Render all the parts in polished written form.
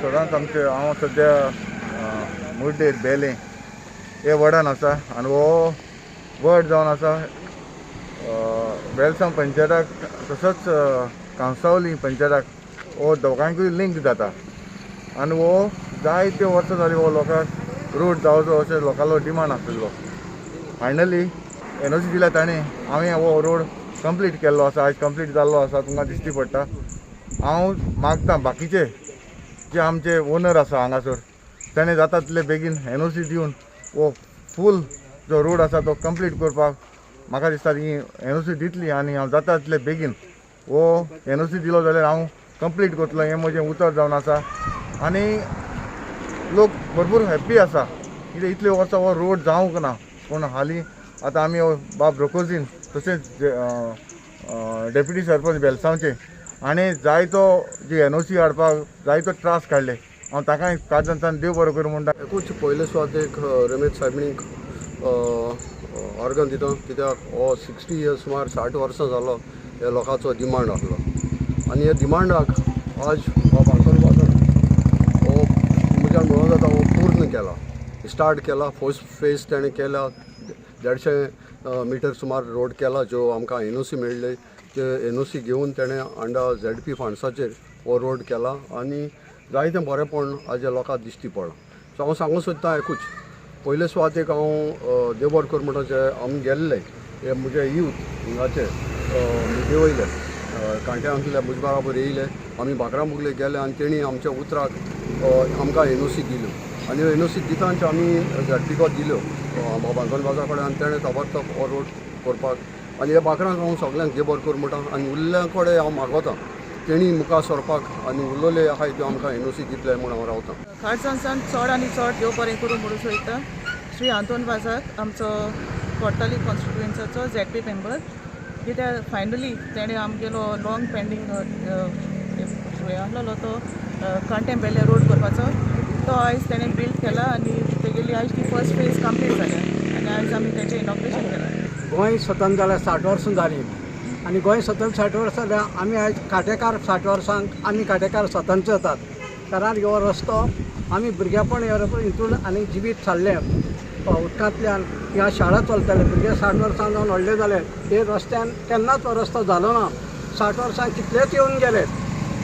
सदांच आमचे हांव सद्या मुड्डेर बेलें हे वडान आसा आनी हो वड जावन आसा वेलसांव पंचायताक तसोच कांसावली पंचायताक हो दोगांयकूय लिंक जाता आनी हो जायते वर्सां जाली हो लोकांक रोड जावचो अशें लोकांलो डिमांड आशिल्लो. फायनली एनओसी दिल्या ताणें हांवें हो रोड कंप्लीट केल्लो आसा, आयज कंप्लीट जाल्लो आसा, तुमकां दिश्टी पडटा. हांव मागता बाकीचे जे आमचे ओनर आसा हांगासर ताणें जाता तितले बेगीन एनओसी दिवन हो फूल जो रोड आसा तो कंप्लीट करपाक म्हाका दिसता ही एनओसी दितली आनी हांव जाता तितले बेगीन हो एनओसी दिलो जाल्यार हांव कंप्लीट करतलो हें म्हजें उतर जावन आसा. आनी लोक भरपूर हॅप्पी आसा कित्याक इतले वर्सां हो रोड जावंक ना, पूण हालीं आतां आमी हो बाब रोकोजीन तशेंच डेप्युटी सरपंच बेलसांवचे आनी जायतो जी एनओसी हाडपाक जायतो त्रास काडले, हांव ताकाय काळजांतल्यान देव बरो करूं म्हणटा. एकूच पयले सुवातेक रमेश सायबिणीक ऑर्गन दिता कित्याक हो 60 इयर्स सुमार 60 वर्सां जालो ह्या लोकांचो डिमांड आसलो आनी ह्या डिमांडाक आज हो आंतोन वाजान हो म्हज्यान म्हणून जाता हो पूर्ण केला, स्टार्ट केला. फर्स्ट फेज तेणें केला, 150 मिटर सुमार रोड केला ज्यो आमकां एनओसी मेळ्ळे ते एनओसी घेवन तेणें अंडर झेडपी फंड्साचेर हो रोड केला आनी जायतें बरेंपण आज लोकांक दिश्टी पडलां. सो हांव सांगूंक सोदता एकूच, पयले सुवातेक हांव देव बरें करूं म्हणटा जे आमी गेल्ले हे म्हजे यूथ हिंगाचे मुगे वयले कांट्यांतले म्हजे बराबर येयले, आमी भाकरा मुगले गेले आनी तेणी आमच्या उतराक आमकां एनओसी दिल्यो आनी एनओसी दितांच आमी झेडपीको दिल्यो बाबा आंतोन वाजा कडेन आनी तेणें ताबडतोब हो रोड करपाक आनी ह्या बाकरांक हांव सगल्यांक देव बरें करूं म्हणटा आनी उरल्या कडेन हांव मागोता तेणी मुखार सरपाक आनी उरलेले आहाय त्यो आमकां एनओसी दितले म्हूण हांव रावतां. खारजांसान चड आनी चड देव बरें करूं म्हणून सोदता श्री आंतोन वाजाक आमचो कोर्टाली कॉन्स्टिट्युएन्साचो झेडपी मेंबर, कित्याक फायनली तेणें आमगेलो लॉंग पेंडींग हें आसलेलो तो कांटें बेले रोड करपाचो तो आयज तेणें बिल्ड केला आनी तेगेली आयज ती फर्स्ट फेज कंप्लीट जाल्या आनी आयज आमी तेचें इनॉग्रेशन केलां. गोंय स्वतंत्र जाल्यार 60 वर्सां जालीं आनी गोंय स्वतंत्र 60 वर्सां जाल्यार आमी आयज कांटेकार 60 वर्सांक आमी कांटेकार स्वतंत्र जातात, कारण हो रस्तो आमी भुरगेपण हितून आनी जिवीत सारलें उदकांतल्यान. ह्या शाळा चलताले भुरगे 60 वर्सां जावन व्हडले जाले, हे रस्त्यान केन्नाच हो रस्तो जालो ना. 60 वर्सां कितलेच येवन गेले,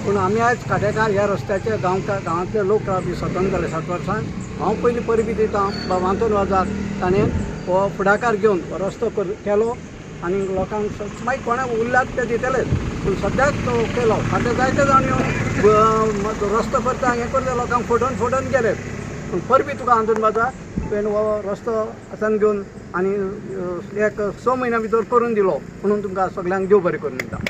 पूण आमी आयज कांटेकार ह्या रस्त्याचे गांवांतले लोक रावपी स्वतंत्र जाले 60 वर्सां. हांव पयलीं परबी दितां बाबा आंतोन वाजाक, ताणें हो फुडाकार घेवन हो रस्तो केलो आनी लोकांक मागीर कोणाक उरल्यात ते दितलेच, पूण सद्याक तो केलो. आतां जायते जाण येवन रस्तो करता हें करता लोकांक फटोवन फटोवन गेले, पूण परबी तुका आंतोन वाजा तुवें हो रस्तो हातान घेवन आनी एक 6 म्हयन्या भितर करून दिलो म्हणून तुमकां सगल्यांक देव बरें करून दिता.